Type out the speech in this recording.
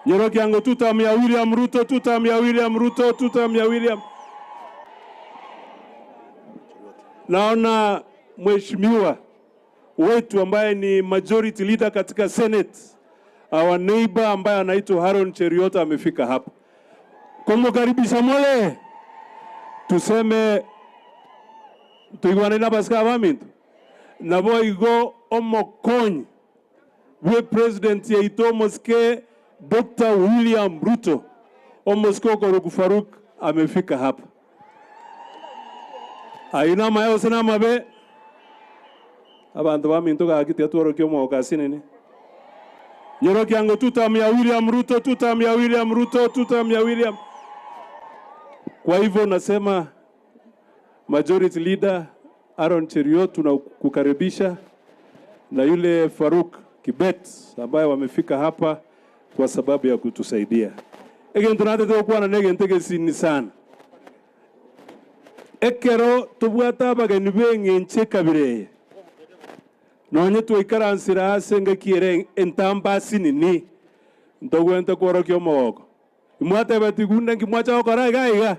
Nyorokiango tutam ya William Ruto, tutam ya William Ruto, tutam ya William. Naona mheshimiwa wetu ambaye ni majority leader katika Senate, our neighbor ambaye anaitwa Haron Cheruiyot amefika hapa. Kumukaribisha mole, tuseme tuigwane na basika abaminto nabo igo omokonyi bwe president yaito omosike Dr. William Ruto omosike okoroku Faruk amefika hapa. Ayio namaya gose namabe? Abanto baminto gaki tiga tworokie omogoko ase nini. Nyorokia ngo tutam ya William Ruto, tutam ya William Ruto, tutam ya William. Kwa hivyo nasema Majority Leader Aaron Cheruiyot tunakukaribisha na yule Faruk Kibet ambaye wamefika hapa kwa sababu ya kutusaidia. Egento natete gokwana na egento egesini sana. Ekero tobwate abageni b'eng'encho ekabira eye, nonye twaikaransire ase engaki ere entambe asinini, ntogwente kworokia omogoko. Imwatebeti, Gunde nki mwacha gokora iga iga?